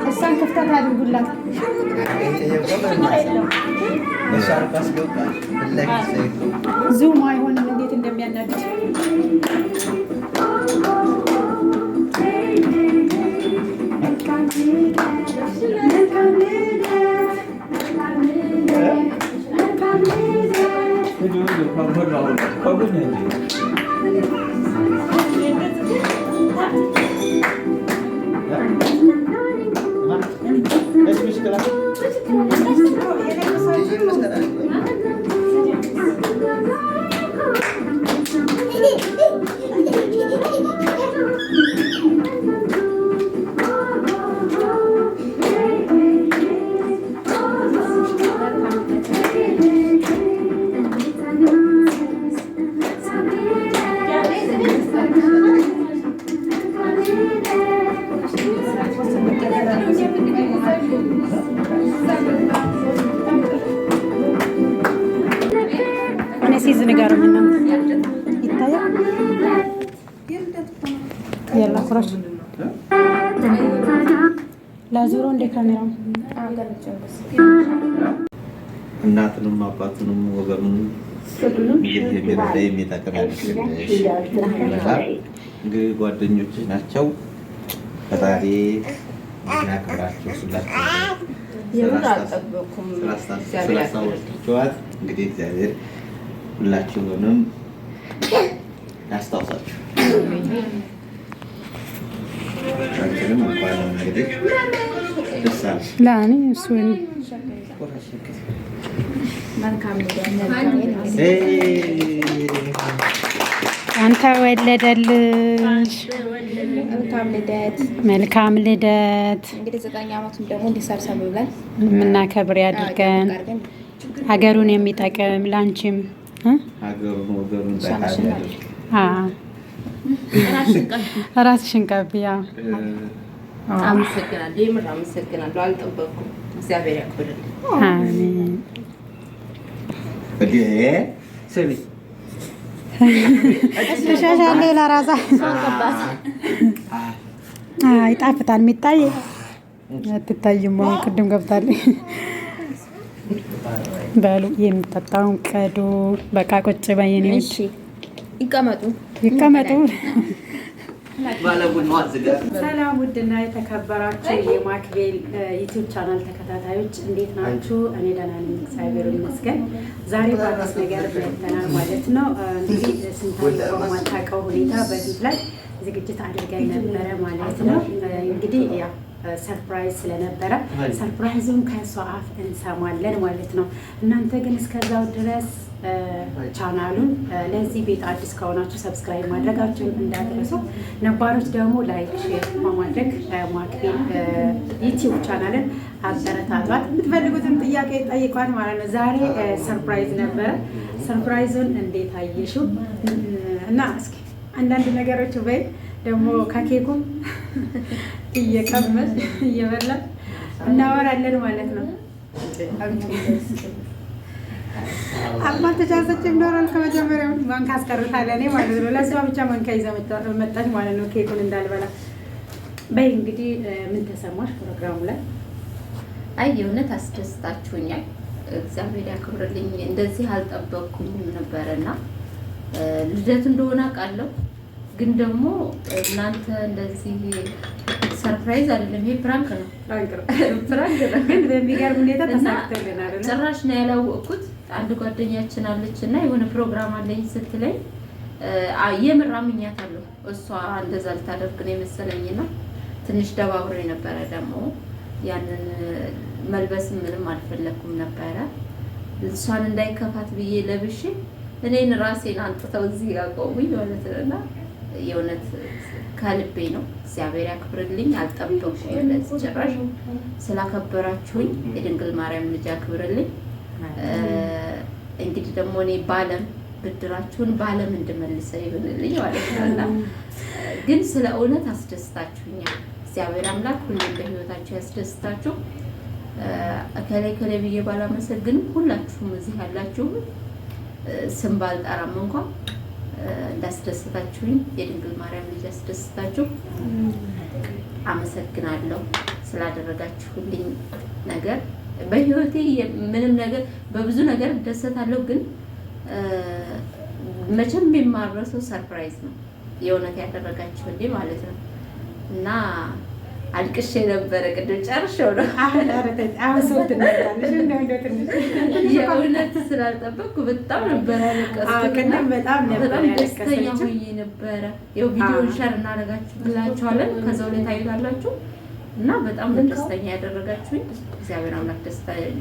እሷን ክፍተት አድርጉላት። Zoom አይሆንም። እንዴት እንደሚያናድድ። እኔ ሲዝ ንገሩኝ እናንተ ይታያል። የላ ኩራሽ ላዙሮ እንደ ካሜራው። እናትንም አባቱንም ወገኑንም የሚረዳ የሚጠቅም ያድርግልሽ። እንግዲህ ጓደኞች ናቸው። ፈጣሪ ያክብራቸው። ስላስታወሳችኋት እንግዲህ እግዚአብሔር ሁላችሁንም ያስታውሳችሁ። አንቺንም እንኳን እንግዲህ ደስ አለሽ። ለእኔ እሱ አንተ ወለደልሽ። መልካም ልደት። እንግዲህ 9 ዓመቱን ደግሞ እንዲሰብሰብ ብለን የምናከብር ያድርገን። ሀገሩን የሚጠቅም ላንቺም ሀገሩን ወገኑን ጠቃሚ ያድርግ። ራስሽን ቀብያ። አመሰግናለሁ። የምር አመሰግናለሁ። አልጠበቅኩም። እግዚአብሔር ያክብርልኝ። አሜን። ስሚ። ተሻሻለ ለራሳ ይጣፍጣል። የሚታይ አትታይም። አሁን ቅድም ገብታለች። በሉ የሚጠጣውን ቀዱ። በቃ ቁጭ በይ የኔ ውድ። ይቀመጡ። ይቀመጡ። ሰላም ውድና የተከበራችሁ የማክቤል YouTube channel ተከታታዮች፣ እንዴት ናችሁ? እኔ ደህና ነኝ፣ እግዚአብሔር ይመስገን። ዛሬ በአዲስ ነገር መጥተናል ማለት ነው። እንግዲህ ስንታየው በማታውቀው ሁኔታ በፊት ላይ ዝግጅት አድርገን ነበረ ማለት ነው። እንግዲህ ያው surprise ስለነበረ surprise ኡን ከእሷ አፍ እንሰማለን ማለት ነው። እናንተ ግን እስከዛው ድረስ ቻናሉን ለዚህ ቤት አዲስ ከሆናችሁ subscribe ማድረጋችሁን እንዳትረሱ፣ ነባሮች ደግሞ like፣ share በማድረግ ማክቤል YouTube channel ን አበረታቷት። የምትፈልጉትን ጥያቄ ጠይቋት ማለት ነው። ዛሬ surprise ነበረ። Surprise ኡን እንዴት አየሽው? እና እስኪ አንዳንድ ነገሮች በይ፣ ደግሞ ከኬኩም እየቀመስ እየበላን እናወራለን ማለት ነው። አልተቻሰችም ኖሯል። ከመጀመሪያው ማንካ አስቀርታለ እኔ ማለት ነው። ለእሷ ብቻ ማንካ ይዛ መጣች ማለት ነው፣ ኬኩን እንዳልበላ። በይ እንግዲህ ምን ተሰማሽ ፕሮግራሙ ላይ? አይ የእውነት አስደስታችሁኛል። እግዚአብሔር ያክብርልኝ። እንደዚህ አልጠበቅኩኝም ነበረና ልደት እንደሆነ አውቃለሁ፣ ግን ደግሞ እናንተ እንደዚህ surprise አይደለም፣ ይሄ prank ነው። Prank ነው። Prank ነው። ግን በሚገርም ሁኔታ እና ተሳክቶልናል። እና ጭራሽ ነው ያላወቅኩት። አንድ ጓደኛችን አለች እና የሆነ ፕሮግራም አለኝ ስትለኝ የምር አምኛታለሁ። እሷ እንደዛ ልታደርግ ነው የመሰለኝና ትንሽ ደባብሮ የነበረ ደግሞ ያንን መልበስ ምንም አልፈለኩም ነበረ። እሷን እንዳይከፋት ብዬ ለብሼ እኔን ራሴን አንጥተው እዚህ ያቆሙኝ ማለት ነው። እና የእውነት ከልቤ ነው። እግዚአብሔር ያክብርልኝ። አልጠበቅኩም እንደዚህ ጭራሽ። ስላከበራችሁኝ የድንግል ማርያም ልጅ ያክብርልኝ። እንግዲህ ደግሞ እኔ ባለም ብድራችሁን ባለም እንድመልሰ ይሁንልኝ ማለት ነው። እና ግን ስለ እውነት አስደስታችሁኛል። እግዚአብሔር አምላክ ሁሌም በህይወታችሁ ያስደስታችሁ። እከሌ እከሌ ብዬ ባላመሰግንም ሁላችሁም እዚህ ያላችሁ ስም ባልጠራም እንኳን እንዳስደሰታችሁኝ የድንግል ማርያም ልጅ ያስደስታችሁ። አመሰግናለሁ ስላደረጋችሁልኝ ነገር። በህይወቴ ምንም ነገር በብዙ ነገር እደሰታለሁ፣ ግን መቼም የማልረሳው surprise ነው የእውነት ያደረጋችሁልኝ ማለት ነው። እና አልቅሼ ነበረ ቅድም ጨርሼው ነው። አሁን ኧረ ተይ፣ አሁን ሰው ትናገራለሽ። እንደው እንደው ትንሽ የእውነት ስላልጠበቅኩ በጣም ነበር ያለቀስኩት። ቅድም በጣም ነበር በጣም ደስተኛ ያለቀሰችው። ሆኜ ነበረ። ያው ቪዲዮን share እናደርጋችሁላችኋለን፣ ከዛው ላይ ታዩታላችሁ። እና በጣም ነው ደስተኛ ያደረጋችሁኝ። እግዚአብሔር አምላክ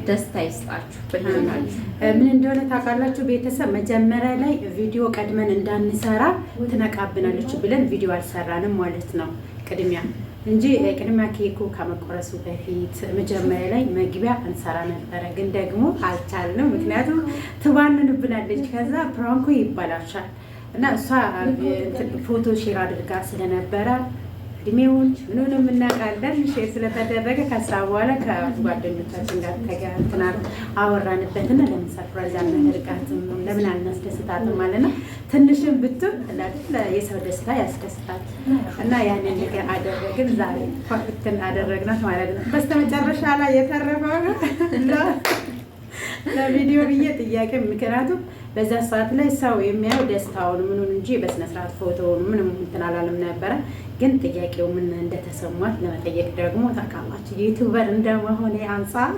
ደስታ ይስጣችሁ በህይወታችሁ። ምን እንደሆነ ታውቃላችሁ ቤተሰብ፣ መጀመሪያ ላይ ቪዲዮ ቀድመን እንዳንሰራ ትነቃብናለች ብለን ቪዲዮ አልሰራንም ማለት ነው። ቅድሚያ እንጂ ቅድሚያ ኬኩ ከመቆረሱ በፊት መጀመሪያ ላይ መግቢያ እንሰራ ነበረ፣ ግን ደግሞ አልቻልንም። ምክንያቱም ትባንንብናለች። ከዛ prank ኡ ይበላሻል እና እሷ ፎቶ share አድርጋ ስለነበረ እድሜውን ምኑንም እናውቃለን share ስለተደረገ ከዛ በኋላ ከጓደኞቻችን ጋር ተገናኝተን አወራንበትና ለምን surprise አናደርጋትም፣ ለምን አናስደስታትም ማለት ነው። ትንሽም ብትሆን የሰው ደስታ ያስደስታል እና ያንን ነገር አደረግን። ዛሬ እንትን አደረግናት ማለት ነው። በስተመጨረሻ ላይ የተረፈው ለቪዲዮ ብዬ ጥያቄ፣ ምክንያቱም በዛ ሰዓት ላይ ሰው የሚያየው ደስታውን ምኑን እንጂ በስነ ስርዓት ፎቶውን ምንም እንትን አላለም ነበረ። ግን ጥያቄው ምን እንደተሰሟት ለመጠየቅ ደግሞ ታውቃላችሁ YouTuber እንደመሆኔ አንጻር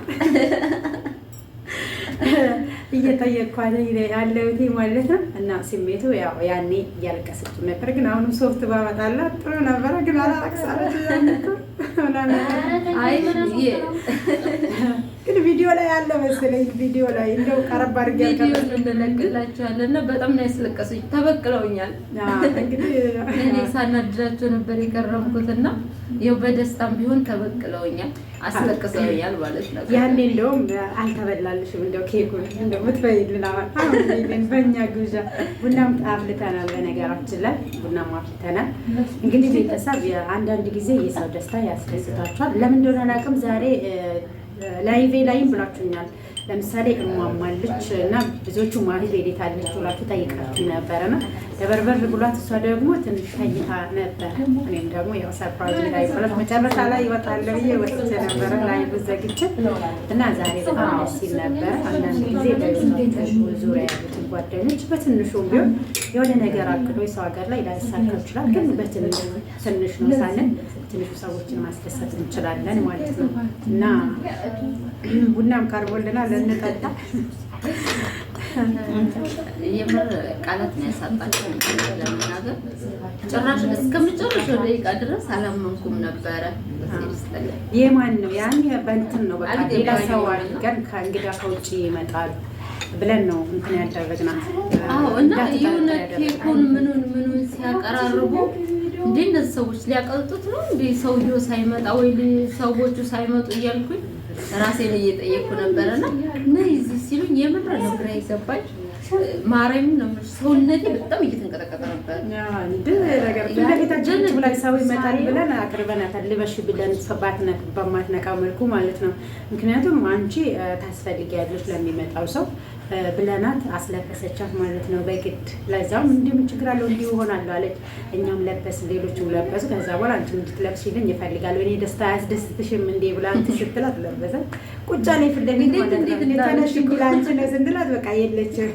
እየጠየቅኳት ያለሁት ማለት ነው። እና ስሜቱ ያው ያኔ እያለቀሰች ነበር፣ ግን አሁንም ሶፍት ባመጣላት ጥሩ ነበረ። ግን አላለቅሳለች አይ ግን ቪዲዮ ላይ ያለ መሰለኝ። ቪዲዮ ላይ እንደው ቀረብ አድርጌ ቪዲዮ እንለቅላቸዋለን እና በጣም ነው ያስለቀሱኝ። ተበቅለውኛል። እንግዲህ እኔ ሳናድዳቸው ነበር የቀረብኩት እና ያው በደስታም ቢሆን ተበቅለውኛል፣ አስለቅሰውኛል ማለት ነው። ያኔ እንደውም አልተበላልሽም፣ እንደው ኬኩን እንደው ምትበይልን አሁን በእኛ ግብዣ ቡናም አፍልተናል። በነገራችን ላይ ቡናም አፍልተናል። እንግዲህ ቤተሰብ አንዳንድ ጊዜ የሰው ደስታ ያስደስታቸዋል። ለምን እንደሆነ አላውቅም። ዛሬ live ላይም ብላችሁኛል። ለምሳሌ እሟሟለች እና ብዙዎቹ ማሪ ቤት አለች ብላችሁ ጠይቃችሁ ነበረና ደበርበር ብሏት፣ እሷ ደግሞ ትንሽ ተኝታ ነበር። እኔም ደግሞ ያው surprise እንዳይበላሽ መጨረሻ ላይ ይወጣል ብዬ ወጥቼ ነበረ live ዘግቼ እና ዛሬ በጣም ደስ ይል ነበረ። አንዳንድ ጊዜ በህይወታችሁ ዙሪያ ያሉትን ጓደኞች በትንሹም ቢሆን የሆነ ነገር አቅዶ የሰው ሀገር ላይ ላይሳካ ይችላል። ግን በትንሹ ትንሽ ነው ሳለን ትንሹ ሰዎችን ማስደሰት እንችላለን ማለት ነው እና ቡናም ቀርቦልናል እንጠጣ። የምር ቃላት ነው ያሳጣቸው ለመናገር ጭራሽ እስከ መጨረሻው ደቂቃ ድረስ አላመንኩም ነበረ። የማን ነው ያን በእንትን ነው በቃ ሌላ ሰው አድርገን ከእንግዳ ከውጭ ይመጣል ብለን ነው እንትን ያደረግናት። አዎ እና የሆነ ኬኩን ምኑን ምኑን ሲያቀራርቡ እንዴ እነዚህ ሰዎች ሊያቀልጡት ነው እንዴ ሰውየው ሳይመጣ ወይ ሰዎቹ ሳይመጡ እያልኩኝ ራሴን እየጠየቅኩ ነበረና ነይ እዚህ ሲሉኝ የምር ነው ግራ የገባኝ። ማርያምን ነው የምልሽ፣ ሰውነቴ በጣም እየተንቀጠቀጠ ነበር። እንደ ነገር ፊት ለፊታችን ቁጭ ብላ ሰው ይመጣል ብለን አቅርበናታል። ልበሽ ብለን በማትነቃው መልኩ ማለት ነው። ምክንያቱም አንቺ ታስፈልጊያለሽ ለሚመጣው ሰው ብለናት አስለበሰቻት ማለት ነው በግድ። ለዛውም እንዲህ ምን ችግር አለው እንዲሁ እሆናለሁ አለች። እኛም ለበስን፣ ሌሎችም ለበሱ። ከዛ በኋላ አንቺም እንድትለብሺልኝ እፈልጋለሁ፣ እኔ ደስታ አያስደስትሽም እንዴ ብላ እንትን ስትላት ለበሰ። ቁጫ ላይ ፊት ለፊት ማለት ነው። ተነሽ እንጂ ለአንቺ ነው ስንላት በቃ የለችም።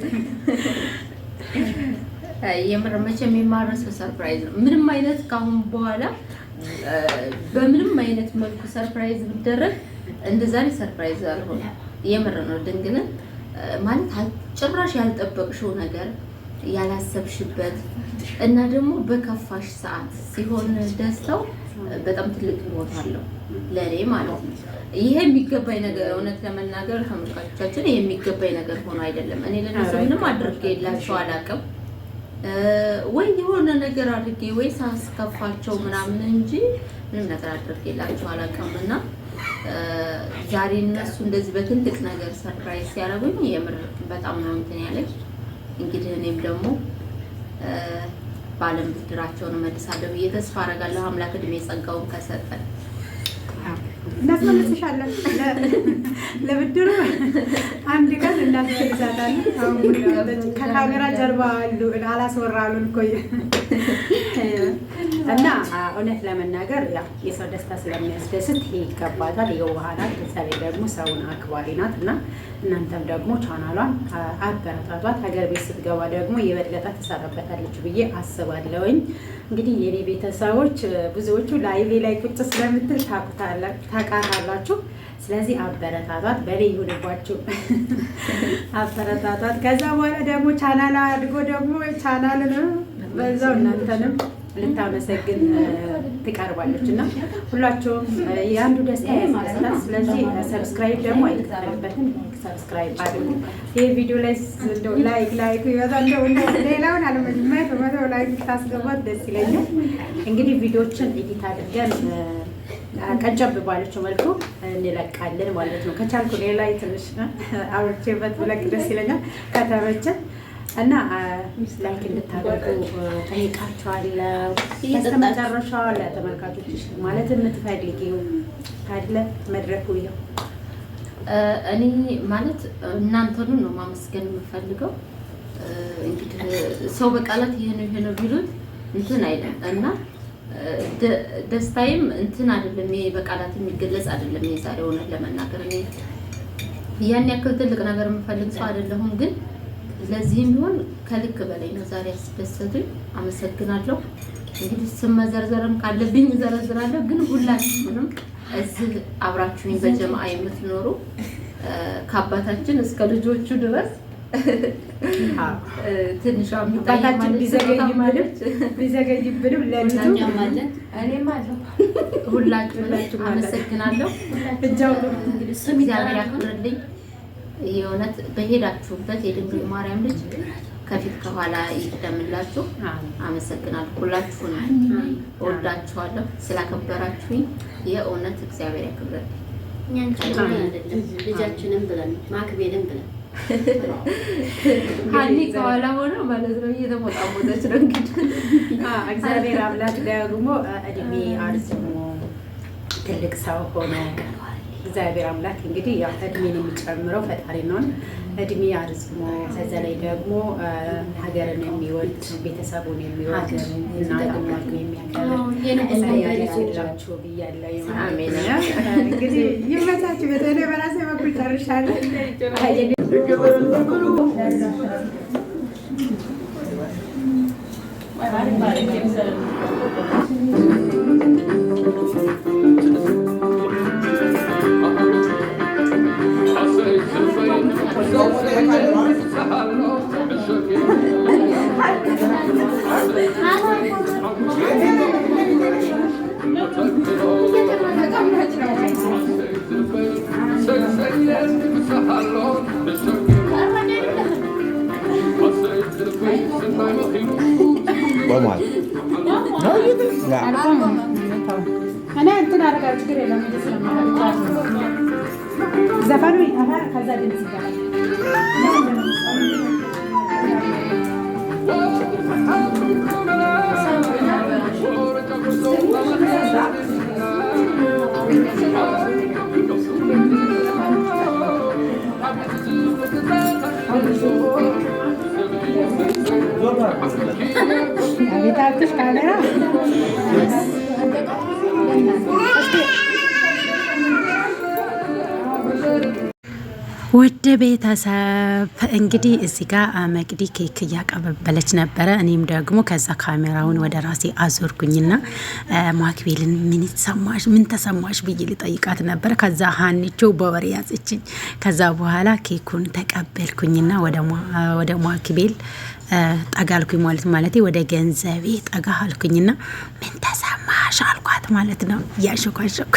የምር መቼም የማረሰው surprise ነው። ምንም አይነት ከአሁን በኋላ በምንም አይነት መልኩ surprise ብደረግ እንደዛሬ surprise አልሆንም። የምር ነው። ድንግልን ማለት ጭራሽ ያልጠበቅሽው ነገር ያላሰብሽበት እና ደግሞ በከፋሽ ሰዓት ሲሆን ደስታው በጣም ትልቅ ቦታ አለው ለእኔ ማለት ነው። ይሄ የሚገባኝ ነገር እውነት ለመናገር ተመልካቾቻችን፣ ይሄ የሚገባኝ ነገር ሆኖ አይደለም። እኔ ለነሱ ምንም አድርጌላቸው አላውቅም፣ ወይ የሆነ ነገር አድርጌ ወይ ሳስከፋቸው ምናምን እንጂ ምንም ነገር አድርጌላቸው አላውቅም። እና ዛሬ እነሱ እንደዚህ በትልቅ ነገር surprise ሲያደርጉኝ የምር በጣም ነው እንትን ያለኝ። እንግዲህ እኔም ደግሞ በዓለም ብድራቸውን እመልሳለሁ ብዬ ተስፋ አደርጋለሁ። አምላክ እድሜ ጸጋውን ከሰጠን። እናስመልስሻለን። ለብድሩ አንድ ቀን እናስመልሳታለን። አሁን ከካሜራ ጀርባ አሉ፣ አላስወራሉን እኮ። እና እውነት ለመናገር ያው የሰው ደስታ ስለሚያስደስት ይሄ ይገባታል። የዋህ ናት፣ በዛ ላይ ደግሞ ሰውን አክባሪ ናት። እና እናንተም ደግሞ ቻናሏን አበረታቷት። ሀገር ቤት ስትገባ ደግሞ የበለጠ ትሰራበታለች ብዬ አስባለሁኝ። እንግዲህ የኔ ቤተሰቦች ብዙዎቹ ላይቬ ላይ ቁጭ ስለምትል ታውቃታላችሁ። ስለዚህ አበረታቷት፣ በኔ ይሁንባችሁ፣ አበረታቷት። ከዛ በኋላ ደግሞ ቻናል አድጎ ደግሞ ቻናልን በዛው እናንተንም ልታመሰግን ትቀርባለች እና ሁላቸውም የአንዱ ደስታ ያስደስታል። ስለዚህ subscribe ደግሞ አይከፈልበትም። Subscribe አድርጉ። ይህ ቪዲዮ ላይ እንደው like like ይበዛ፣ እንደው ሌላውን አለመኝ 100 100 like ታስገባት ደስ ይለኛል። እንግዲህ ቪዲዮችን edit አድርገን ቀንጨብ ባለችው መልኩ እንለቃለን ማለት ነው። ከቻልኩ ሌላ ትንሽ አውርቼበት ብለቅ ደስ ይለኛል ከተመቸ እና like እንድታደርጉ ጠይቃቸዋለሁ። በስተመጨረሻ ለተመልካቾች ማለት የምትፈልጊው ካለ መድረኩ ይኸው። እኔ ማለት እናንተኑ ነው ማመስገን የምፈልገው። እንግዲህ ሰው በቃላት ይሄ ነው ይሄ ነው ቢሉት እንትን አይልም እና ደስታዬም እንትን አይደለም። ይሄ በቃላት የሚገለጽ አይደለም። የዛሬ እውነት ለመናገር እኔ ያን ያክል ትልቅ ነገር የምፈልግ ሰው አይደለሁም፣ ግን ለዚህም ቢሆን ከልክ በላይ ነው ዛሬ ያስደሰቱኝ። አመሰግናለሁ። እንግዲህ ስም መዘርዘርም ካለብኝ እዘረዝራለሁ፣ ግን ሁላችሁንም እዚህ አብራችሁኝ በጀማአ የምትኖሩ ከአባታችን እስከ ልጆቹ ድረስ ትንሿ አባታችን ቢዘገይብንም ለሊቱ ሁላችሁንም አመሰግናለሁ። እግዚአብሔር ያክብርልኝ። የእውነት በሄዳችሁበት የድንግል ማርያም ልጅ ከፊት ከኋላ ይቅደምላችሁ። አመሰግናለሁ። ሁላችሁንም እወዳችኋለሁ። ስላከበራችሁኝ የእውነት እግዚአብሔር ያክብርልኝ። ልጃችንን ብለን ማክቤልን ብለን ሀኒ ከኋላ ሆነ ማለት ነው እየተሞጣሞጠች ነው። እንግዲህ እግዚአብሔር አምላክ ደግሞ እድሜ አርዝሞ ትልቅ ሰው ሆኖ እግዚአብሔር አምላክ እንግዲህ ያው እድሜን የሚጨምረው ፈጣሪ ነው። እድሜ አርዝሞ ከዛ ላይ ደግሞ ሀገርን የሚወድ፣ ቤተሰቡን የሚወድ፣ እናት አባቱን የሚያከብር ያድርግላችሁ ብያለሁ። እንግዲህ ይመቻችሁ። በተለይ በራሴ በኩል ጨርሻለሁ። ቆሟል። እኔ እንትን አደርጋለሁ፣ ችግር የለውም። ዘፈኑ ይጠፋል፣ ከዛ ድምፅ ይገባል። አቤት ካሜራ። ውድ ቤተሰብ እንግዲህ እዚህ ጋር መቅዲ ኬክ እያቀበበለች ነበረ። እኔም ደግሞ ከዛ ካሜራውን ወደ ራሴ አዞርኩኝና ማክቤልን ምን ተሰማሽ ምን ተሰማሽ ብዬ ልጠይቃት ነበረ። ከዛ ሀኒቾ በወሬ ያዘችኝ። ከዛ በኋላ ኬኩን ተቀበልኩኝና ወደ ማክቤል ጠጋ አልኩኝ፣ ማለት ወደ ገንዘቤ ጠጋ አልኩኝና ምን ተሰማሽ አልኳት ማለት ነው። እያሾኳሾኩ